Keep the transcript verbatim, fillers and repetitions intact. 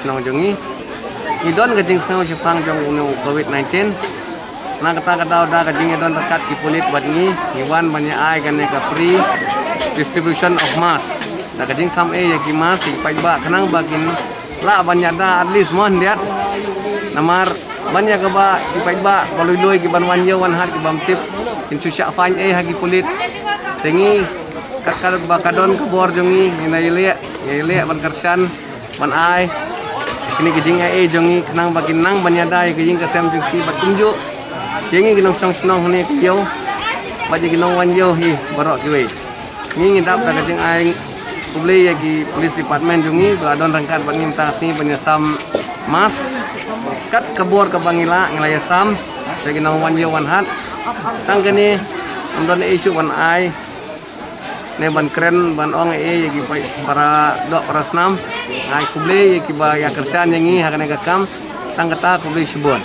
Shnong jong ngi, ngi don ka jingsngew shaphang jong u covid nineteen. Na kata ka daw da ka jingïadon ryngkat ki pulit bad ngi, ngi wan ban ïa ai kane ka free distribution of mask. Da ka jingsam ei ïa ki mask ïa ki paidbah khnang ba kin lah ban ïada at least mo hyndiat. Namar ban ïa kaba ki paidbah ba lui lui ki ban wan ïew wan hat ki bym tip, kin shu shah fine ei ha ki pulit. Te ngi kat kat ba ka don ka bor jong ngi, ngi na ïaleh, ngi ïaleh ban kyrshan, ban ai kine ki jingai ei jong ngi khnang ba kin nang ban ïada ïa ka ïing ka sem jong ki bad kumjuh ïa ngi ki nongshong shnong hangne ka ïew bad ïa ki nongwan ïew hi baroh kiwei. Ngi ngi dap da ka jingai khublei ïa ki police department jong ngi ba don ryngkat bad ngi mynta ka sngi ban ïasam mask kat ka bor kaba ngi lah, ngi la ïasam ïa ki nongwan ïew wan hat. Tang kane ym don ei shuh ban ai ne ban kren ban ong ei ïa ki para doh para snam. Ai khublei ïa kiba ïa kyrshan ïa ngi ha kane ka kam. Tang kata, khublei shibun.